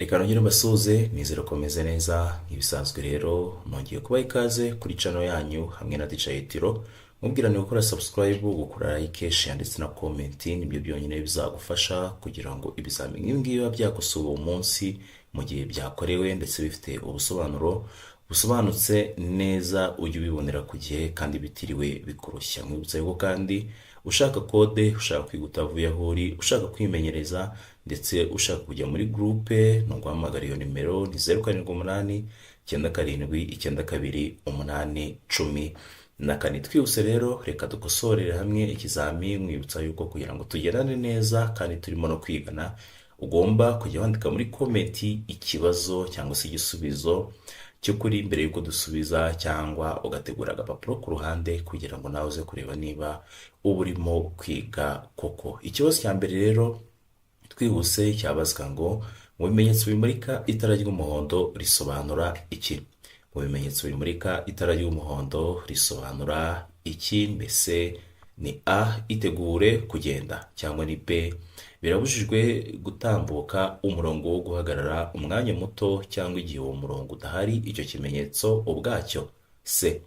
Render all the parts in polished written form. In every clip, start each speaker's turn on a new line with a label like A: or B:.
A: Reka nongere mbasuhuze, nizere ko meze neza nk'ibisanzwe. Rero nongeye kubaha ikaze kuri channel yanyu hamwe na Teacher Yetiro. Mubwira ni gukora subscribe, gukora like, share ndetse na comment. Nibyo byonyine bizagufasha kugira ngo ibizamini nk'ibi ngibi biba byakosowe uwo munsi, mu gihe byakorewe ndetse bifite ubusobanuro busobanutse neza, ujye ubibonera ku gihe kandi bitiriwe bikurushya. Mwibutsa yuko kandi ushaka code, ushaka kwiga utavuye aho uri, ushaka kwimenyereza ndetse ushaka kujya muri groupe, ni uguhamagara iyo nimero, ni 0789792814. Twihuse rero, reka dukosorere hamwe ikizami. Mwibutsa yuko kugira ngo tugendane neza kandi turimo no kwigana, ugomba kujya wandika muri comment ikibazo cyangwa se igisubizo cy'ukuri mbere y'uko dusubiza, cyangwa ugategura agapapuro ku ruhande kugira ngo nawe uze kureba niba uba urimo kwiga koko. Ikibazo cya mbere rero twihuse cyabazwa ngo: mu bimenyetso bimurika itara ry'umuhondo risobanura iki? Mu bimenyetso bimurika itara ry'umuhondo risobanura iki? Mbese ni A, itegure kugenda, cyangwa ni B, birabujijwe gutambuka umurongo wo guhagarara umwanya muto cyangwa igihe uwo murongo udahari icyo kimenyetso ubwacyo, C,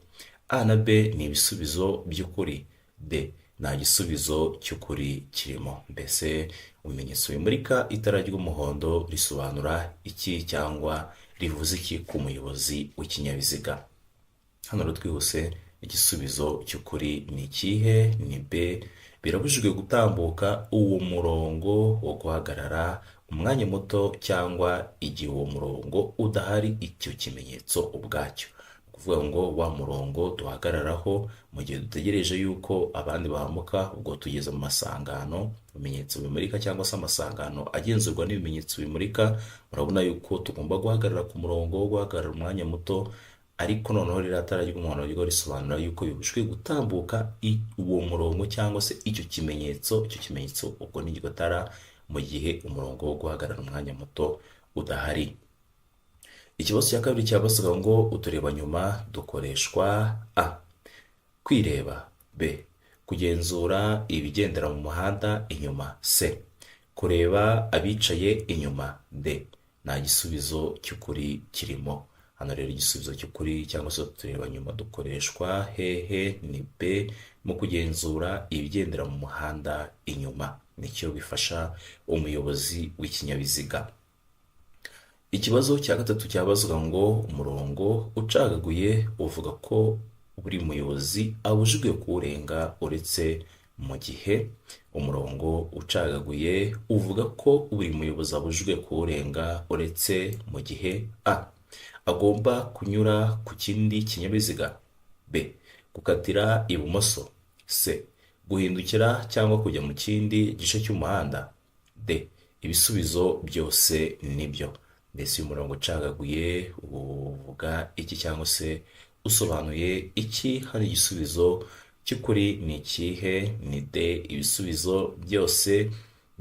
A: A na B ni ibisubizo by'ukuri, D, nta gisubizo cy'ukuri kirimo. Mbese mu bimenyetso bimurika itara ry'umuhondo risobanura iki cyangwa rivuze iki ku muyobozi w'ikinyabiziga? Hano rero twihuse, igisubizo cy'ukuri ni ikihe? Ni B, birabujijwe gutambuka uwo murongo wo guhagarara umwanya muto cyangwa igihe uwo murongo udahari icyo kimenyetso ubwacyo. Ni ukuvuga ngo wa murongo duhagararaho mu gihe dutegereje yuko abandi bambuka, ubwo tugeze mu masangano, ibimenyetso bimurika cyangwa se amasangano agenzurwa n'ibimenyetso bimurika, murabona yuko tugomba guhagarara ku murongo wo guhagarara umwanya muto. Ariko noneho ririya tara ry'umuhondo ryo risobanura yuko bibujijwe gutambuka uwo murongo cyangwa se icyo kimenyetso. Icyo kimenyetso ubwo ni iryo tara, mu gihe umurongo wo guhagarara umwanya muto udahari. Ikibazo cya kabiri cyabazaga ngo: uturebanyuma dukoreshwa A, kwireba, B, kugenzura ibigendera mu muhanda inyuma, C, kureba abicaye inyuma, D, nta gisubizo cy'ukuri kirimo. Hano rero igisubizo cy'ukuri cyangwa se uturebanyuma dukoreshwa hehe? Ni B, mu kugenzura ibigendera mu muhanda inyuma, nicyo bifasha umuyobozi w'ikinyabiziga. Ikibazo cya gatatu cyabazwa ngo: umurongo ucagaguye uvuga ko buri muyobozi abujijwe kuwurenga uretse mu gihe. Umurongo ucagaguye uvuga ko buri muyobozi abujijwe kuwurenga uretse mu gihe: A, agomba kunyura ku kindi kinyabiziga, B, gukatira ibumoso, C, guhindukira cyangwa kujya mu kindi gice cy'umuhanda, D, ibisubizo byose nibyo. Mbese uyu murongo ucagaguye uvuga iki cyangwa se usobanuye iki? Hano igisubizo cy'ukuri ni ikihe? Ni D, ibisubizo byose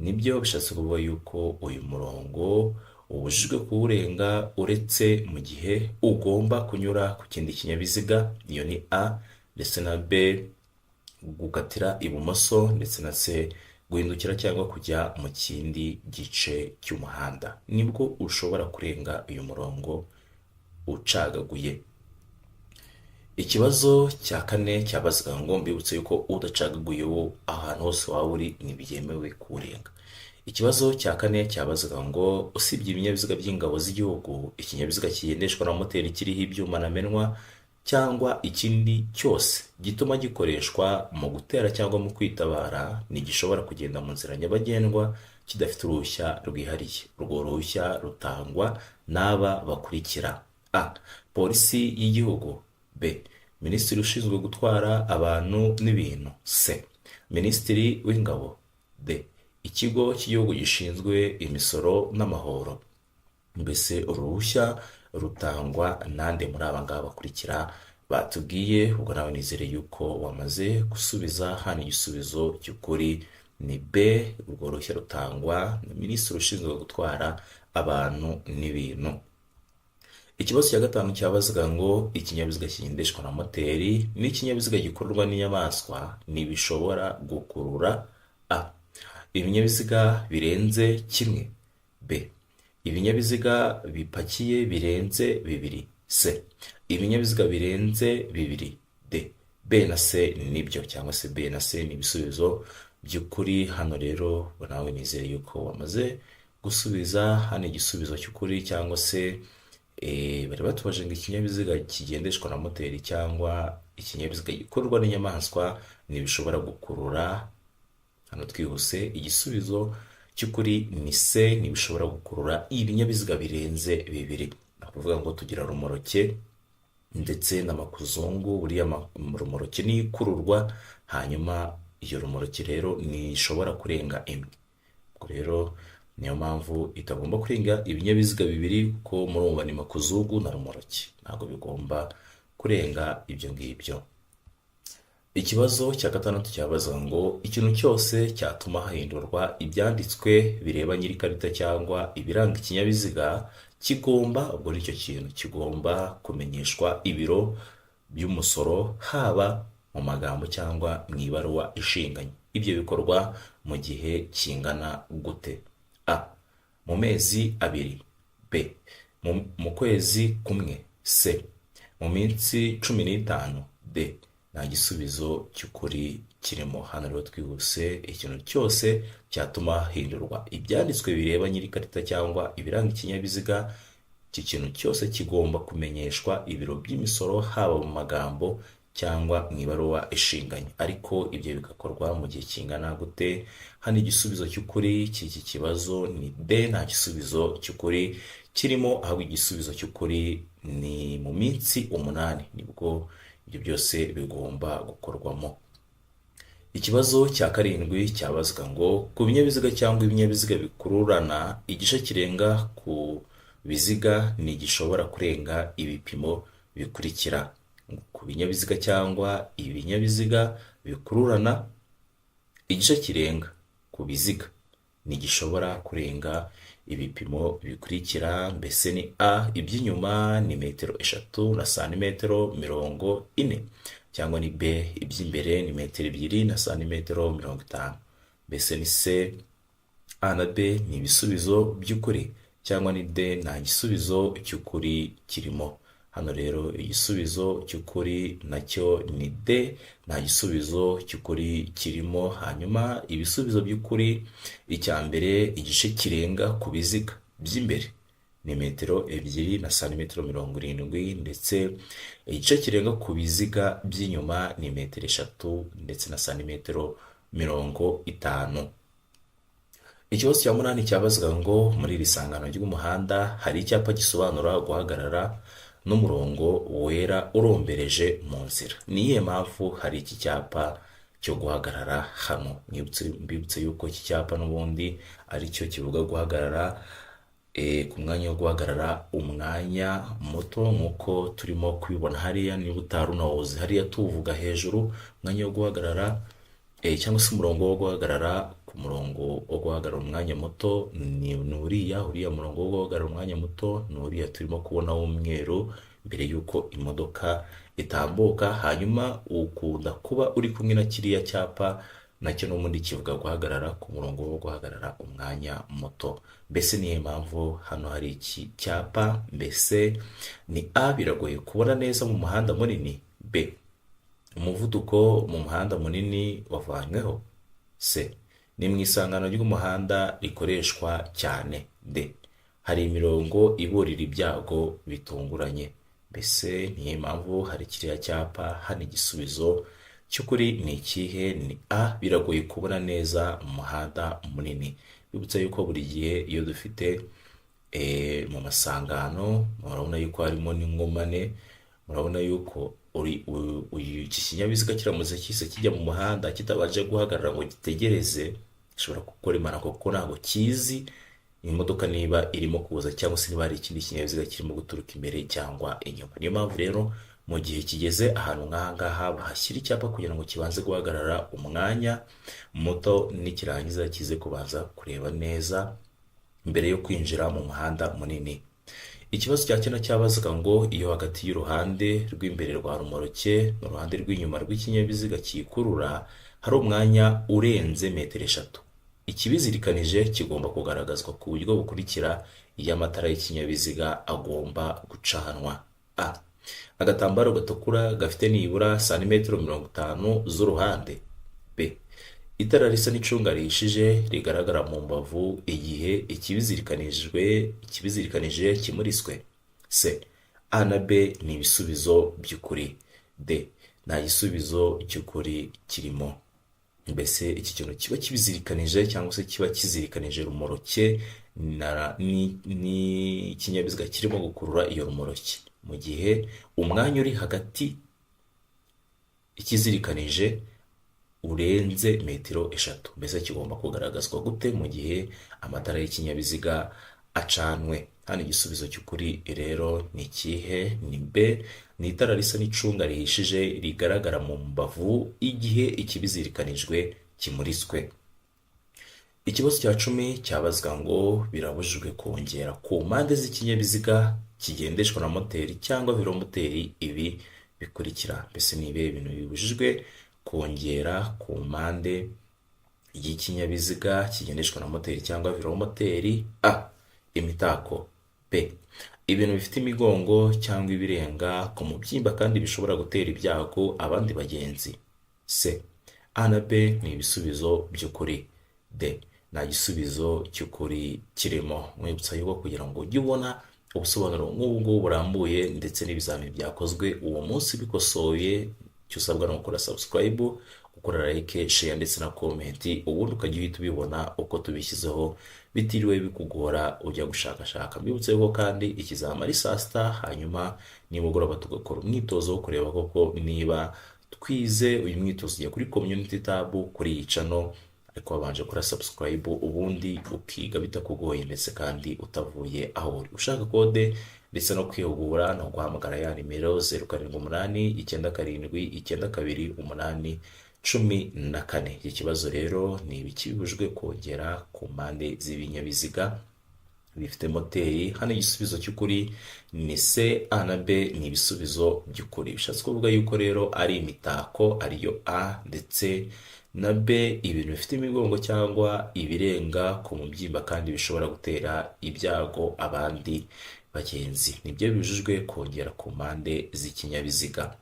A: nibyo. Bishatse kuvuga yuko uyu murongo ubujijwe kuwurenga uretse mu gihe ugomba kunyura ku kindi kinyabiziga, iyo ni A, ndetse na B, gukatira ibumoso, ndetse na C, guhindukira cyangwa kujya mu kindi gice cy'umuhanda, nibwo ushobora kurenga uyu murongo ucagaguye. Ikibazo cya kane cyabazaga ngo, mbibutse yuko udacagaguye wo ahantu hose waba uri ntibyemewe kuwurenga. Ikibazo cya kane cyabazaga ngo: usibye ibinyabiziga by'ingabo z'igihugu, ikinyabiziga kigendeshwa na moteri kiriho ibyuma ntamenwa cyangwa ikindi cyose gituma gikoreshwa mu gutera cyangwa mu kwitabara ntigishobora kugenda mu nzira nyabagendwa kidafite uruhushya rwihariye. Urwo ruhushya rutangwa n'aba bakurikira: A, Polisi y'igihugu, B, Minisitiri ushinzwe gutwara abantu n'ibintu, C, Minisitiri w'ingabo, D, Ikigo cy'igihugu gishinzwe imisoro n'amahoro. Mbese uruhushya rutangwa nande muri aba ngaba bakurikira batubwiye? Ubwo nawe nizere yuko wamaze gusubiza. Hano igisubizo cy'ukuri ni B, urwo ruhushya rutangwa na minisitiri ushinzwe gutwara abantu n'ibintu. Ikibazo cya gatanu cyabazaga ngo: ikinyabiziga kigendeshwa na moteri n'ikinyabiziga gikururwa n'inyamaswa ntibishobora gukurura: A, ibinyabiziga birenze kimwe, B, Ibinyabiziga bipakiye birenze bibiri. C. Ibinyabiziga birenze bibiri. D. B na C nibyo, cyangwa se B na C ni ibisubizo by'ukuri. Hano rero nawe nizere yuko wamaze gusubiza hano igisubizo cy'ukuri, cyangwa se bari batubaje ngo ikinyabiziga kigendeshwa na moteri cyangwa ikinyabiziga gikorwa n'inyamaswa ntibishobora gukurura. Hano twihuse, igisubizo cy'ukuri ni C, ntibishobora gukurura ibinyabiziga birenze bibiri. Ni ukuvuga ngo tugira rumoroke ndetse n'amakuzungu. Buriya rumoroke niyo ikururwa, hanyuma iyo rumoroke rero ntishobora kurenga imwe. Ubwo rero niyo mpamvu itagomba kurenga ibinyabiziga bibiri, kuko murumva ni makuzugu na rumoroke, ntabwo bigomba kurenga ibyo ngibyo. Ikibazo cya gatandatu cyabaza ngo ikintu cyose cyatuma hahindurwa ibyanditswe bireba nyir'ikarita cyangwa ibiranga ikinyabiziga kigomba, ubwo nicyo kintu kigomba kumenyeshwa ibiro by'umusoro, haba mu magambo cyangwa mu ibaruwa ishinganye. Ibyo bikorwa mu gihe kingana gute? A. Mu mezi 2. B. Mu kwezi kumwe. C. Mu minsi 15. D. Nta gisubizo cy'ukuri kirimo. Hano rero twihuse, ikintu cyose cyatuma hindurwa ibyanditswe bireba nyir'ikarita cyangwa ibiranga ikinyabiziga, iki kintu cyose kigomba kumenyeshwa ibiro by'imisoro, haba mu magambo cyangwa mu ibaruwa ishinganye, ariko ibyo bigakorwa mu gihe kingana gute? Hano igisubizo cy'ukuri cy'iki kibazo ni D, nta gisubizo cy'ukuri kirimo, ahubwo igisubizo cy'ukuri ni mu minsi 8 nibwo ibyo byose bigomba gukorwamo. Ikibazo cya karindwi cyabazwa ngo ku binyabiziga cyangwa ibinyabiziga bikururana, igice kirenga ku biziga ntigishobora kurenga ibipimo bikurikira. Ku binyabiziga cyangwa ibinyabiziga bikururana, igice kirenga ku biziga ntigishobora kurenga ibipimo bikurikira. Mbese ni A, iby'inyuma ni metero 3 na santimetero 40, cyangwa ni B, iby'imbere ni metero 2 na santimetero 50. Mbese ni C, A na B ni ibisubizo by'ukuri, cyangwa ni D, nta gisubizo cy'ukuri kirimo. Hano rero igisubizo cy'ukuri nacyo ni D, nta gisubizo cy'ukuri kirimo. Hanyuma ibisubizo by'ukuri, icya mbere, igice kirenga ku biziga by'imbere ni metero 2 na santimetero 70, ndetse igice kirenga ku biziga by'inyuma ni metero 3 ndetse na santimetero 50. Ikibazo cya munani cyabazwa ngo muri iri sangano ry'umuhanda hari icyapa gisobanura guhagarara n'umurongo wera urombereje mu nzira. Ni iyihe mpamvu hari iki cyapa cyo guhagarara hano? Mbibutse yuko iki cyapa n'ubundi ari cyo kivuga guhagarara ku mwanya wo guhagarara umwanya muto, nk'uko turimo kubibona hariya. Niba utari unawuzi, hariya tuwuvuga hejuru, umwanya wo guhagarara cyangwa se umurongo wo guhagarara, ku murongo wo guhagarara umwanya muto ni uriya murongo wo guhagarara umwanya muto ni uriya turimo kubona w'umweru mbere y'uko imodoka itambuka. Hanyuma ukunda kuba uri kumwe na kiriya cyapa, nacyo n'ubundi kivuga guhagarara ku murongo wo guhagarara umwanya muto. Mbese niyo mpamvu hano hari iki cyapa? Mbese ni A, biragoye kubona neza mu muhanda munini. B, umuvuduko mu muhanda munini wavanyweho. C, ni mu isangano ry'umuhanda rikoreshwa cyane. D, hari imirongo iburira ibyago bitunguranye. Mbese niyo mpamvu hari kiriya cyapa hano? Igisubizo cy'ukuri ni ikihe? Ni A, biragoye kubona neza mu muhanda munini. Bibutsa yuko buri gihe iyo dufite mu masangano, murabona yuko harimo n'inkomane, murabona yuko iki kinyabiziga kiramutse kise kijya mu muhanda kitabanje guhagarara ngo gitegereze, gishobora gukora impanuka, kuko ntabwo kizi imodoka niba irimo kuza cyangwa se niba hari ikindi kinyabiziga kirimo guturuka imbere cyangwa inyuma. Niyo mpamvu rero mu gihe kigeze ahantu nk'aha ngaha bahashyira icyapa kugira ngo kibanze guhagarara umwanya muto, nikirangiza kize kubanza kureba neza mbere yo kwinjira mu muhanda munini. Ikibazo cya cyenda cyabazaga ngo iyo hagati y'uruhande rw'imbere rwa rumoroke n'uruhande rw'inyuma rw'ikinyabiziga cyikurura hari umwanya urenze metero 3. Ikibizirikanije kigomba kugaragazwa ku buryo bukurikira iyo amatara y'ikinyabiziga agomba gucanwa. A. Agatambaro gatukura gafite nibura santimetero 50 z'uruhande. B. Itara risa n'icunga rihishije rigaragara mu mbavu igihe ikibizirikanije kimuritswe. C. A na B ni ibisubizo by'ukuri. D. Nta gisubizo cy'ukuri kirimo. Mbese iki kintu kiba kibizirikanije cyangwa se kiba kizirikanije rumoroke n'ikinyabiziga kirimo gukurura iyo rumoroke, mu gihe umwanya uri hagati ikizirikanije urenze metero 3. Mbese kigomba kugaragazwa gute mu gihe amatara y'ikinyabiziga acanwe? Hano igisubizo cy'ukuri rero ni ikihe? Ni B, ni itara risa n'icunga rihishije rigaragara mu mbavu igihe ikibizirikanijwe kimuritswe. Ikibazo cya 10 cyabazwa ngo birabujijwe kongera ku mpande z'ikinyabiziga kigendeshwa na moteri cyangwa velomoteri ibi bikurikira. Mbese ni ibihe bintu bibujijwe kongera ku mpande y'ikinyabiziga kigendeshwa na moteri cyangwa velomoteri? A. Imitako. B. Ibintu bifite imigongo cyangwa ibirenga ku mubyimba kandi bishobora gutera ibyago abandi bagenzi. C. A na B ni ibisubizo by'ukuri. D. Nta gisubizo cy'ukuri kirimo. Mwibutsa yuko kugira ngo ujye ubona ubusobanuro nk'ubu ngubu burambuye ndetse n'ibizamini byakozwe uwo munsi bikosoye, icyo usabwa ni ugukora subscribe, gukora like, share ndetse na comment, ubundi ukajya uhita ubibona uko tubishyizeho bitiriwe bikugora ujya gushakashaka. Mbibutse ko kandi ikizama ari saa sita, hanyuma nimugoroba tugakora umwitozo wo kureba koko niba twize. Uyu mwitozo ujya kuri community tab kuri iyi channel, ariko wabanje kuri subscribe, ubundi ukiga bitakugoye ndetse kandi utavuye aho uri. Ushaka kode ndetse no kwihugura ni uguhamagara ya nimero 0789792814. Iki kibazo rero ni ibiki bibujijwe kongera ku mpande z'ibinyabiziga bifite moteri? Hano igisubizo cy'ukuri ni C. A na B ni ibisubizo by'ukuri. Bishatse kuvuga yuko rero ari imitako, ariyo A ndetse na B, ibintu bifite imigongo cyangwa ibirenga ku mubyimba kandi bishobora gutera ibyago abandi bagenzi, nibyo bibujijwe kongera ku mpande z'ikinyabiziga.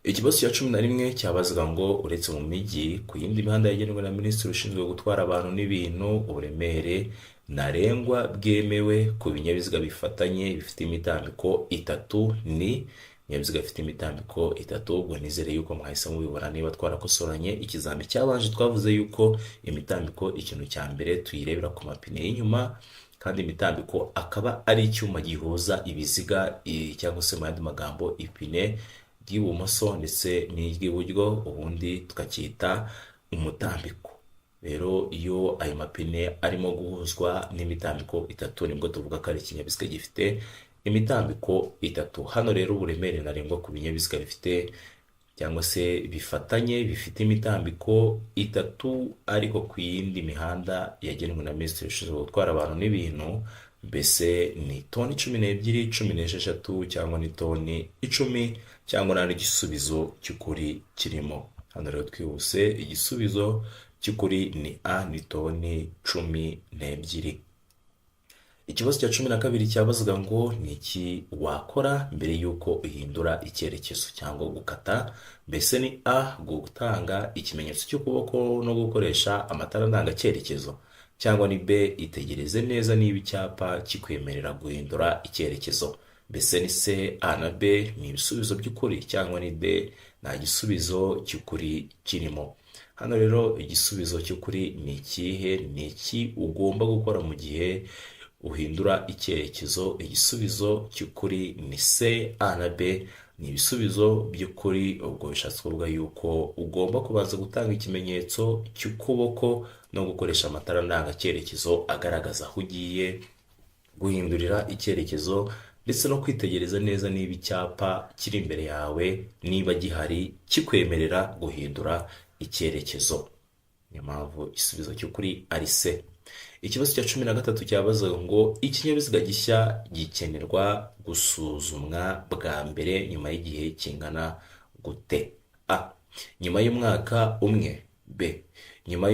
A: Ikibazo cya 11 cyabazaga ngo uretse mu mijyi, ku yindi mihanda yagenwe na minisitiri ushinzwe gutwara abantu n'ibintu, uburemere ntarengwa bwemewe ku binyabiziga bifatanye bifite imitambiko itatu ni? Ibinyabiziga bifite imitambiko itatu, ubwo nizere yuko mwahise mubibona niba twarakosoranye ikizami cyabanje. Twavuze yuko imitambiko, ikintu cya mbere tuyirebera ku mapine y'inyuma, kandi imitambiko akaba ari icyuma gihuza ibiziga, cyangwa se mu yandi magambo ipine ry'ibumoso ndetse n'iry'iburyo, ubundi tukacyita umutambiko. Rero iyo ayo mapine arimo guhuzwa n'imitambiko itatu, nibwo tuvuga ko ari ikinyabiziga gifite imitambiko itatu. Hano rero uburemere ntarengwa ku binyabiziga bifite cyangwa se bifatanye bifite imitambiko itatu, ariko ku yindi mihanda yagenwe na minisitiri ushinzwe gutwara abantu n'ibintu, mbese ni toni 12, 16, cyangwa ni toni 10, cyangwa nta n'igisubizo cy'ukuri kirimo. Hano rero twihuse, igisubizo cy'ukuri ni A, ni toni 12. Ikibazo cya 12 cyabazaga ngo ni iki wakora mbere y'uko uhindura icyerekezo cyangwa gukata? Mbese ni A, gutanga ikimenyetso cy'ukuboko no gukoresha amatara ndangacyerekezo, cyangwa ni B, itegereze neza niba icyapa kikwemerera guhindura icyerekezo? Mbese ni C, A na B ni ibisubizo by'ukuri, cyangwa ni D, nta gisubizo cy'ukuri kirimo. Hano rero igisubizo cy'ukuri ni ikihe? Ni iki ugomba gukora mu gihe uhindura icyerekezo? Igisubizo cy'ukuri ni C. A na B ni ibisubizo by'ukuri. Ubwo bishatse kuvuga yuko ugomba kubanza gutanga ikimenyetso cy'ukuboko no gukoresha amatara ndangacyerekezo agaragaza aho ugiye guhindurira icyerekezo, ndetse no kwitegereza neza niba icyapa kiri imbere yawe, niba gihari, kikwemerera guhindura icyerekezo. Niyo mpamvu igisubizo cy'ukuri ari C. Ikibazo cya 13 cyabazaga ngo ikinyabiziga gishya gikenerwa gusuzumwa bwa mbere nyuma y'igihe kingana gute? A. Nyuma y'umwaka umwe. B. Nyuma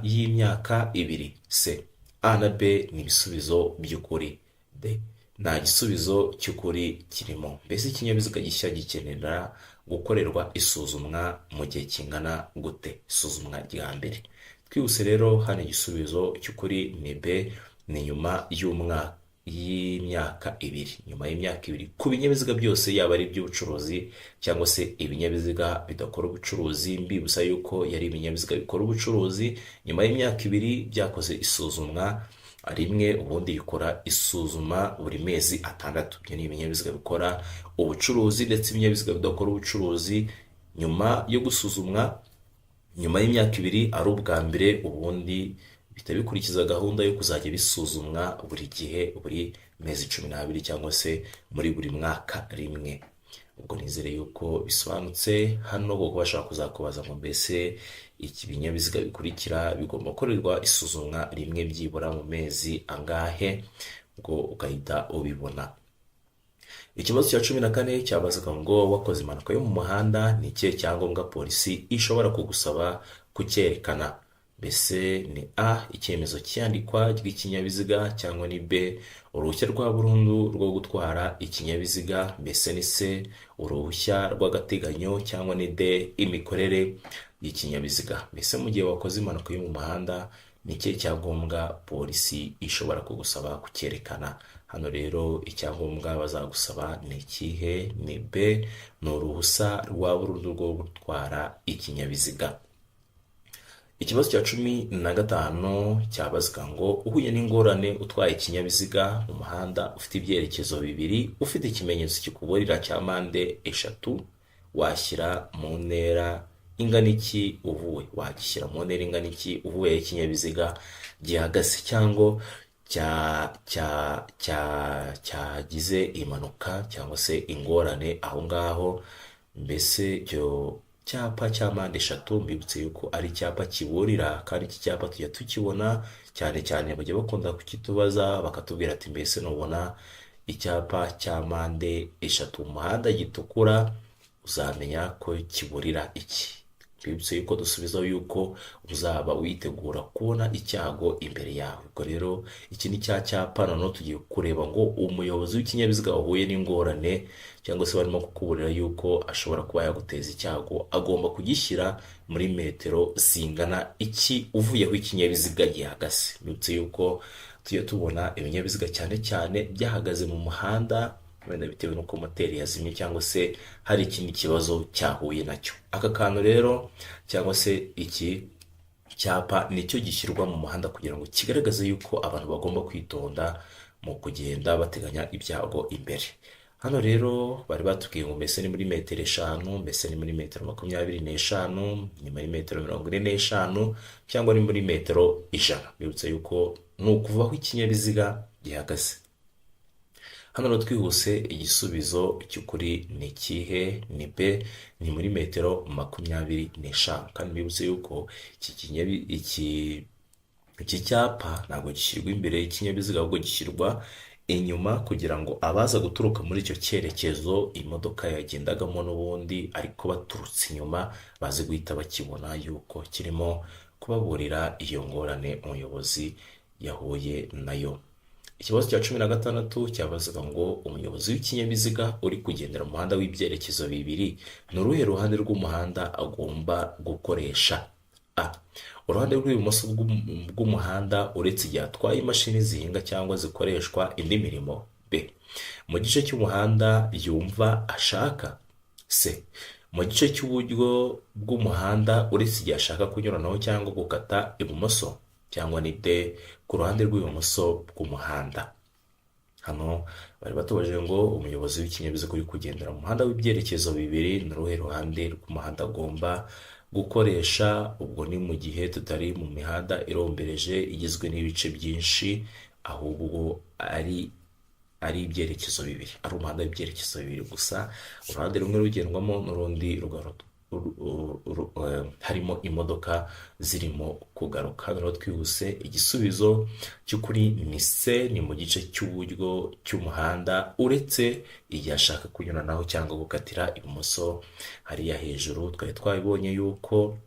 A: y'imyaka 2. C. A na B ni ibisubizo by'ukuri. D. Nta gisubizo cy'ukuri kirimo. Mbese ikinyabiziga gishya gikenera gukorerwa isuzumwa mu gihe kingana gute? Isuzumwa rya mbere. Twihuse rero, hano igisubizo cy'ukuri ni B, ni nyuma y'umwaka, y'imyaka 2. Nyuma y'imyaka 2 ku binyabiziga byose, yaba ari iby'ubucuruzi cyangwa se ibinyabiziga bidakora ubucuruzi. Mbibutsa yuko yari ibinyabiziga bikora ubucuruzi, nyuma y'imyaka 2 byakoze isuzumwa rimwe, ubundi bikora isuzuma buri mezi 6. Ibyo ni ibinyabiziga bikora ubucuruzi, ndetse ibinyabiziga bidakora ubucuruzi, nyuma yo gusuzumwa nyuma y'imyaka 2 ari ubwa mbere, ubundi bihita bikurikiza gahunda yo kuzajya bisuzumwa buri gihe, buri mezi 12 cyangwa se muri buri mwaka rimwe. Ubwo nizere yuko bisobanutse hano, kuko bashobora kuzakubaza ngo mbese iki binyabiziga bikurikira bigomba gukorerwa isuzumwa rimwe byibura mu mezi angahe? Ubwo ugahita ubibona. Ikibazo cya 14 cyabazaga ngo wakoze impanuka yo mu muhanda, ni ikihe cyangombwa polisi ishobora kugusaba kucyerekana? Mbese ni A, icyemezo cy'iyandikwa ry'ikinyabiziga, cyangwa ni B, uruhushya rwa burundu rwo gutwara ikinyabiziga, mbese ni C, uruhushya rw'agateganyo, cyangwa ni D, imikorere y'ikinyabiziga? Mbese mu gihe wakoze impanuka yo mu muhanda, ni ikihe cyangombwa polisi ishobora kugusaba kucyerekana? Hano rero icyangombwa bazagusaba ni ikihe? Ni B, ni uruhushya rwa burundu rwo gutwara ikinyabiziga. Ikibazo cya 15 cyabazwa ngo uhuye n'ingorane utwaye ikinyabiziga mu muhanda ufite ibyerekezo bibiri, ufite ikimenyetso kikuburira cya mpande eshatu, washyira mu ntera ingana iki uvuye? Wagishyira mu ntera ingana iki uvuye aho ikinyabiziga gihagaze cyangwa cya cya cya cyagize impanuka cyangwa se ingorane aho ngaho? Mbese icyo cyapa cya mpande eshatu, mbibutse yuko ari icyapa kiburira, kandi iki cyapa tujya tukibona cyane cyane, bajya bakunda kukitubaza bakatubwira ati mbese nubona icyapa cya mpande eshatu mu muhanda gitukura, uzamenya ko kiburira iki? Mbibutse yuko dusubizaho yuko uzaba witegura kubona icyago imbere yawe. Ubwo rero iki ni cya cyapa. Noneho tugiye kureba ngo umuyobozi w'ikinyabiziga wahuye n'ingorane cyangwa se barimo kukuburira yuko ashobora kuba yaguteza icyago, agomba kugishyira muri metero zingana iki uvuye aho ikinyabiziga gihagaze? Mbibutse yuko tujya tubona ibinyabiziga cyane cyane byahagaze mu muhanda, wenda bitewe n'uko moteri yazimye cyangwa se hari ikindi kibazo cyahuye nacyo. Aka kantu rero cyangwa se iki cyapa nicyo gishyirwa mu muhanda kugira ngo kigaragaze yuko abantu bagomba kwitonda mu kugenda bateganya ibyago imbere. Hano rero bari batubwiye ngo mbese ni muri metero 5, mbese ni muri metero 25, ni muri metero 45, cyangwa ni muri metero 100? Bibutse yuko ni ukuva aho ikinyabiziga gihagaze. Hano rero twihuse, igisubizo cy'ukuri ni ikihe? Ni B, ni muri metero 25. Kandi mbibutse yuko iki cyapa ntabwo gishyirwa imbere y'ikinyabiziga, ahubwo gishyirwa inyuma kugira ngo abaza guturuka muri icyo cyerekezo imodoka yagendagamo n'ubundi, ariko baturutse inyuma, baze guhita bakibona yuko kirimo kubaburira iyo ngorane umuyobozi yahuye nayo. Ikibazo cya 16 cyabazaga ngo umuyobozi w'ikinyabiziga uri kugendera mu muhanda w'ibyerekezo bibiri, ni uruhe ruhande rw'umuhanda agomba gukoresha? A. Uruhande rw'ibumoso bw'umuhanda uretse igihe atwaye imashini zihinga cyangwa zikoreshwa indi mirimo. B. Mu gice cy'umuhanda yumva ashaka. C. Mu gice cy'uburyo bw'umuhanda uretse igihe ashaka kunyuranaho cyangwa gukata ibumoso, cyangwa ni D. Ku ruhande rw'ibumoso bw'umuhanda. Hano bari batubajije ngo umuyobozi w'ikinyabiziga uri kugendera mu muhanda w'ibyerekezo bibiri, ni uruhe ruhande rw'umuhanda agomba gukoresha? Ubwo ni mu gihe tutari mu mihanda irombereje igizwe n'ibice byinshi, ahubwo ari ibyerekezo bibiri, ari umuhanda w'ibyerekezo bibiri gusa, uruhande rumwe rugendwamo n'urundi harimo imodoka zirimo kugaruka. Hano rero twihuse, igisubizo cy'ukuri ni C, ni mu gice cy'uburyo cy'umuhanda uretse igihe ashaka kunyuranaho cyangwa gukatira ibumoso. Hariya hejuru twari twabibonye yuko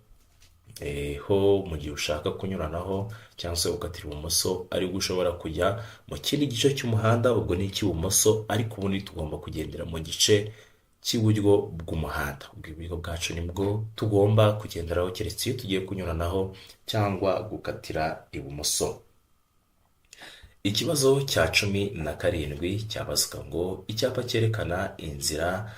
A: ho mu gihe ushaka kunyuranaho cyangwa se ukatira ibumoso aribwo ushobora kujya mu kindi gice cy'umuhanda, ubwo ni icy'ibumoso, ariko ubundi tugomba kugendera mu gice cy'iburyo bw'umuhanda. Ubwo iburyo bwacu nibwo tugomba kugenderaho, keretse iyo tugiye kunyuranaho cyangwa gukatira ibumoso. Ikibazo cya 17 cyabazwa ngo icyapa cyerekana inzira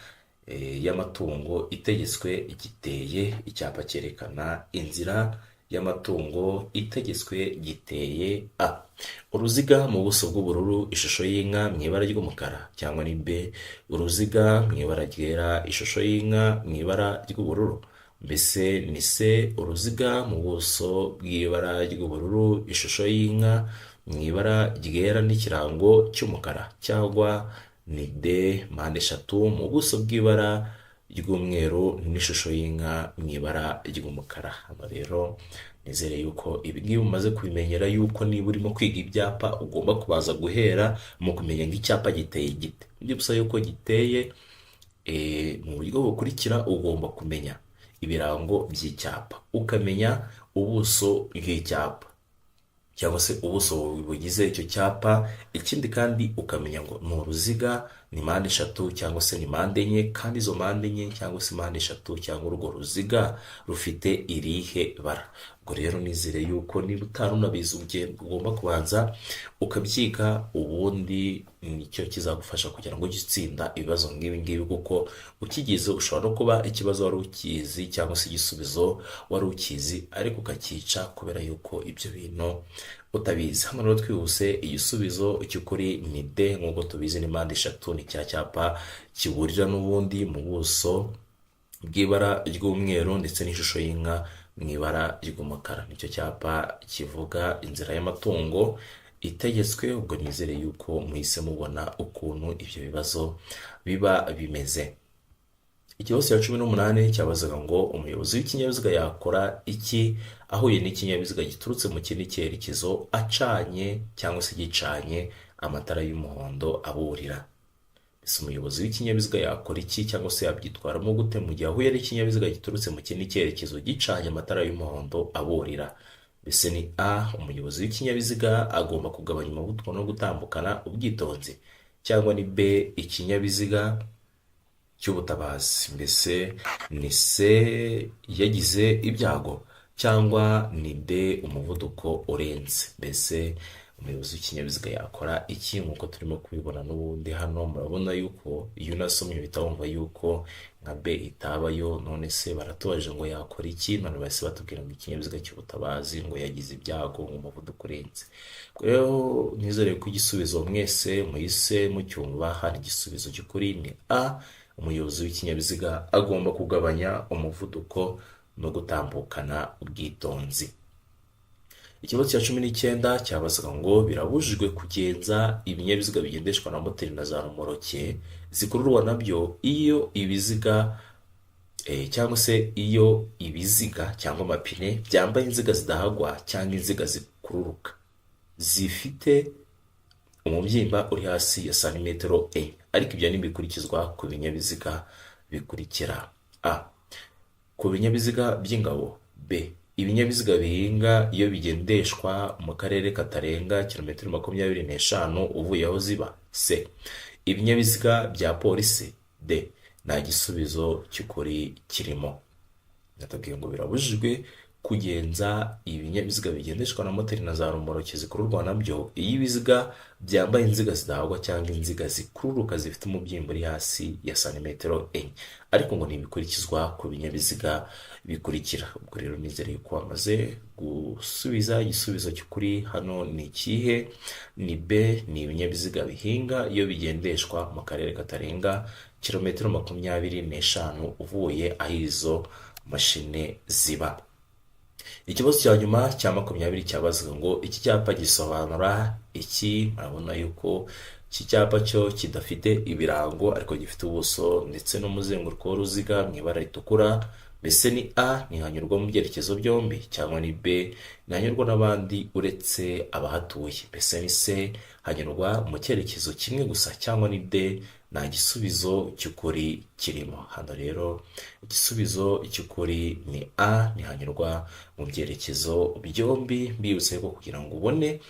A: y'amatungo itegetswe giteye. Icyapa cyerekana inzira y'amatungo itegetswe giteye: A, uruziga mu buso bw'ubururu, ishusho y'inka mu ibara ry'umukara, cyangwa ni B, uruziga mu ibara ryera, ishusho y'inka mu ibara ry'ubururu, mbese ni C, uruziga mu buso bw'ibara ry'ubururu, ishusho y'inka mu ibara ryera n'ikirango cy'umukara, cyangwa ni D, mpande eshatu mu buso bw'ibara ry'umweru n'ishusho y'inka mu ibara ry'umukara. Hano rero nizere yuko ibi ngibi umaze kubimenyera, yuko niba urimo kwiga ibyapa ugomba kubaza guhera mu kumenya ngo icyapa giteye gite. Nibyo yuko giteye mu buryo bukurikira: ugomba kumenya ibirango by'icyapa, ukamenya ubuso bw'icyapa cyangwa se ubuso bugize icyo cyapa. Ikindi kandi ukamenya ngo ni uruziga, ni mpande eshatu cyangwa se ni mpande enye, kandi izo mpande enye cyangwa se mpande eshatu cyangwa urwo ruziga rufite irihe bara. Ubwo rero nizere yuko niba utari unabizi ugomba kubanza ukabyiga, ubundi nicyo kizagufasha kugira ngo ujye utsinda ibibazo nk'ibi ngibi, kuko ukigize ushobora no kuba ikibazo wari ukizi cyangwa se igisubizo wari ukizi ariko ukacyica kubera yuko ibyo bintu utabizi. Hano rero twihuse, igisubizo cy'ukuri ni D. Nk'uko tubizi ni mpande eshatu, ni cya cyapa kiburira n'ubundi mu buso bw'ibara ry'umweru ndetse n'ishusho y'inka mu ibara ry'umukara. Nicyo cyapa kivuga inzira y'amatungo itegetswe. Ubwo nizere yuko muhise mubona ukuntu ibyo bibazo biba bimeze. Ikibazo cya 18 cyabazaga ngo umuyobozi w'ikinyabiziga yakora iki ahuye n'ikinyabiziga giturutse mu kindi cyerekezo acanye cyangwa se gicanye amatara y'umuhondo aburira? Ese umuyobozi w'ikinyabiziga yakora iki cyangwa se yabyitwaramo gute mu gihe ahuye n'ikinyabiziga giturutse mu kindi cyerekezo gicanye amatara y'umuhondo aburira? Mbese ni A, umuyobozi w'ikinyabiziga agomba kugabanya umuvuduko no gutambukana ubwitonzi, cyangwa ni B, ikinyabiziga cy'ubutabazi, mbese ni C, yagize ibyago, cyangwa ni D, umuvuduko urenze? Mbese umuyobozi w'ikinyabiziga yakora iki? Nk'uko turimo kubibona n'ubundi hano, murabona yuko iyo unasomye uhita wumva yuko nka B itabayo. None se baratubaje ngo yakora iki? None bahise batubwira ngo ikinyabiziga cy'ubutabazi, ngo yagize ibyago, ngo umuvuduko urenze. Rero nizere ko igisubizo mwese muhise mucyumva. Hano igisubizo cy'ukuri ni A, umuyobozi w'ikinyabiziga agomba kugabanya umuvuduko no gutambukana ubwitonzi. Ikibazo cya 19 cyabazaga ngo birabujijwe kugenza ibinyabiziga bigendeshwa na moteri na za romoroke zikururwa nabyo iyo ibiziga cyangwa se iyo ibiziga cyangwa amapine byambaye inziga zidahagwa cyangwa inziga zikururuka zifite umubyimba uri hasi ya santimetero 4, ariko ibyo ntibikurikizwa ku binyabiziga bikurikira: A, ku binyabiziga by'ingabo, B, ibinyabiziga bihinga iyo bigendeshwa mu karere katarenga kilometero 25 uvuye aho ziba, C, ibinyabiziga bya polisi, D, nta gisubizo cy'ukuri kirimo. Natubwiye ngo birabujijwe kugenza ibinyabiziga bigendeshwa na moteri na za romoroki zikururwa nabyo iyo ibiziga byambaye inziga zidahagwa cyangwa inziga zikururuka zifite umubyimba uri hasi ya santimetero 4, ariko ngo ntibikurikizwa ku binyabiziga bikurikira. Ubwo rero nizere yuko wamaze gusubiza. Igisubizo cy'ukuri hano ni ikihe? Ni B, ni ibinyabiziga bihinga iyo bigendeshwa mu karere katarenga kilometero 25 uvuye aho izo mashini ziba. Ikibazo cya nyuma cya 20 cyabazaga ngo iki cyapa gisobanura iki? Murabona yuko iki cyapa cyo kidafite ibirango ariko gifite ubuso ndetse n'umuzenguruko w'uruziga mu ibara ritukura. Mbese ni A, ntihanyurwa mu byerekezo byombi, cyangwa ni B, ntihanyurwa n'abandi uretse abahatuye, mbese ni C, Hanyurwa mu cyerekezo kimwe gusa, cyangwa ni D, nta gisubizo cy'ukuri kirimo. Hano rero igisubizo cy'ukuri ni A, ntihanyurwa mu byerekezo byombi. Mbibutse ko kugira ngo ubone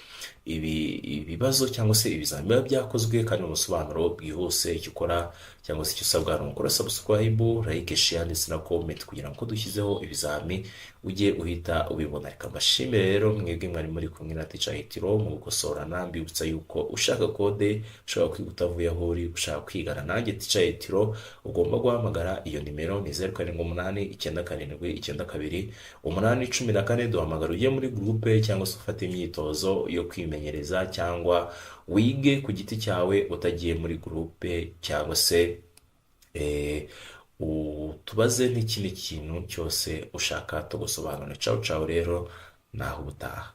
A: ibi ibibazo cyangwa se ibizamini biba byakozwe kandi mu busobanuro bwihuse, icyo ukora cyangwa se icyo usabwa ni ugukora subscribe, like, share ndetse na comment, kugira ngo dushyizeho ibizami ujye uhita ubibona. Reka mbashimire rero mwebwe mwari muri kumwe na Teacher Hitiro mu gukosorana. Mbibutsa yuko ushaka code, ushobora kwiga utavuye aho uri, ushaka kwigana nanjye Teacher Hitiro, ugomba guhamagara iyo nimero ni 0789792814. Duhamagara ujye muri groupe cyangwa se ufate imyitozo yo kwimenyereza, cyangwa wige ku giti cyawe utagiye muri groupe, cyangwa se utubaze n'ikindi kintu cyose ushaka tugusobanurira. Ciao ciao rero, naho ubutaha.